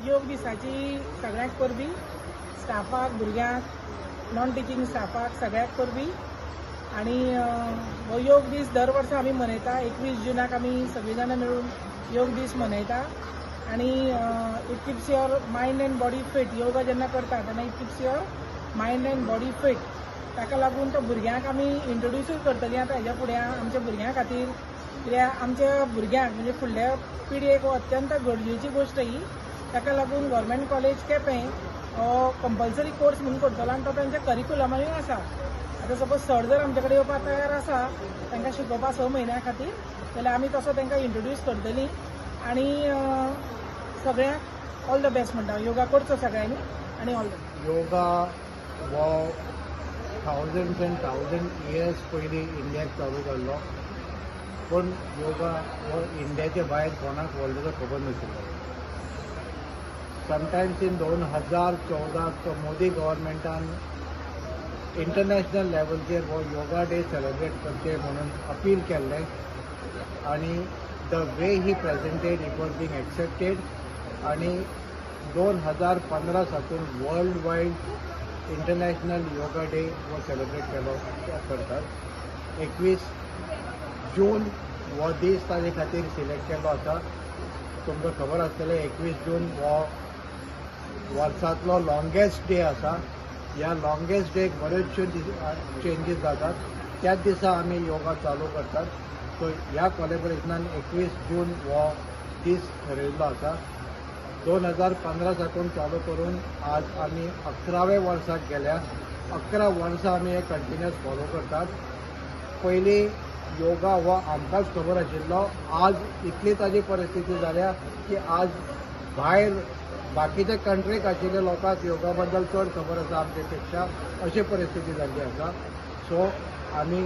योग दिसाची सगळ्यांक परबीं, स्टाफाक, भुरग्यांक, नॉन टिचींग स्टाफाक सगळ्यांक परबीं. आनी हो योग दीस दर वर्सा आमी मनयता. 21 जुनाक आमी सगळीं जाणां मेळून योग दीस मनयता आनी it keeps your mind and body fit. Yoga जेन्ना करता तेन्ना it keeps your mind and body fit. ताका लागून तो भुरग्यांक आमी इंट्रोड्यूसूय करतलीं आतां हेज्या फुडें आमच्या भुरग्यां खातीर, कित्याक आमच्या भुरग्यांक म्हणजे फुडल्या पिळगेक हो अत्यंत गरजेची गोश्ट ही. ताका लागून गव्हर्मेंट कॉलेज केपें हो कंपल्सरी कोर्स म्हणून करतलो आनी तो तांच्या करिकुलमानूय आसा. आतां सपोज सर जर आमचे कडेन येवपाक तयार आसा तांकां शिकोवपाक 6 म्हयन्या खातीर, जाल्यार आमी तसो तांकां इंट्रोड्यूस करतलीं. आनी सगळ्यांक ऑल the best म्हणटा, योगा करचो सगळ्यांनी आनी ऑल the yoga हो थावजंड्स अँड थावजंड इयर्स पयलीं इंडियाक चालू जाल्लो, पूण योगा हो इंडियाच्या भायर कोणाक वर्ल्डाचो खबर नाशिल्लो. समटायम्स इन 2014 मोदी गव्हर्मेंटान इंटरनॅशनल लेवलचेर हो योगा डे सेलिब्रेट करचे म्हणून अपील केल्लें आनी the way he presented, it was being accepted. आनी 2015 साकून world wide International Yoga Day हो सेलिब्रेट केलो करतात. 21 जून हो दीस ताजे खातीर सिलेक्ट केल्लो आसा. तुमकां खबर आसतलें, 21 जून हो वर्सांतलो लॉंगेस्ट डे आसा. ह्या लॉंगेस्ट डेक बऱ्योचश्यो चेंजीस जातात. त्याच दिसा आमी योगा चालू करतात. सो ह्या कॉलेबरेशनान 21 जून हो दीस ठरयल्लो आसा. 2015 साकून चालू करून आज आमी 11व्या वर्साक गेल्या. 11 वर्सां आमी हे कंटिन्युअस फॉलो करतात. पयलीं योगा हो आमकांच खबर आशिल्लो. आज इतली ताजी परिस्थिती जाल्या की आज भायर बाकीच्या कंट्रीक आशिल्ल्या लोकांक योगा बद्दल चड खबर आसा आमचे पेक्षा, अशी परिस्थिती जाल्ली आसा. सो आमी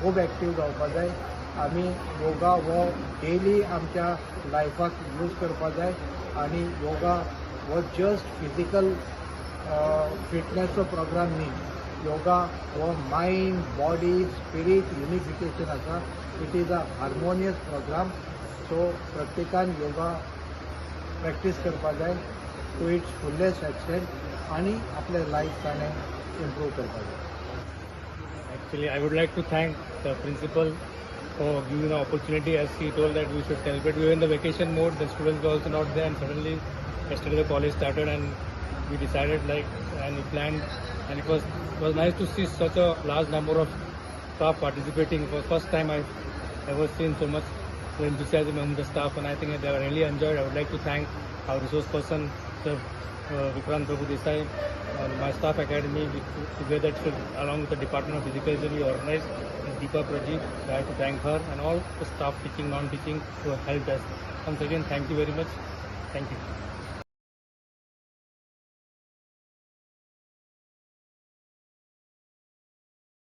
खूब एक्टीव जावपा जाय. आमी योगा हो डेली आमच्या लायफाक यूज करपा जाय आनी योगा हो जस्ट फिजिकल फिटनेसचो प्रोग्राम न्ही. योगा हो मायंड, बॉडी, स्पिरीट युनिफिकेशन आसा. It is a harmonious program. So प्रत्येकान योगा प्रॅक्टीस करपा जाय टू it's fullest extent आनी आपलें लायफ ताणें इम्प्रूव करपा जाय. Actually, I would like to thank the principal for giving the opportunity, as he told that we should celebrate. We were in the vacation mode, the students were also not there, and suddenly yesterday the college started and we decided like and we planned, and it was nice to see such a large number of staff participating. For first time I've ever seen so much enthusiasm among the staff, and I think they really enjoyed. I would like to thank our resource person, Sir Vikrant Prabhu Desai, and my staff academy. We, together, along with the Department of Physical Education, we organized Ms. Deepa Praji. I have to thank her and all the staff, teaching, non-teaching, who have helped us. Once again, thank you very much. Thank you.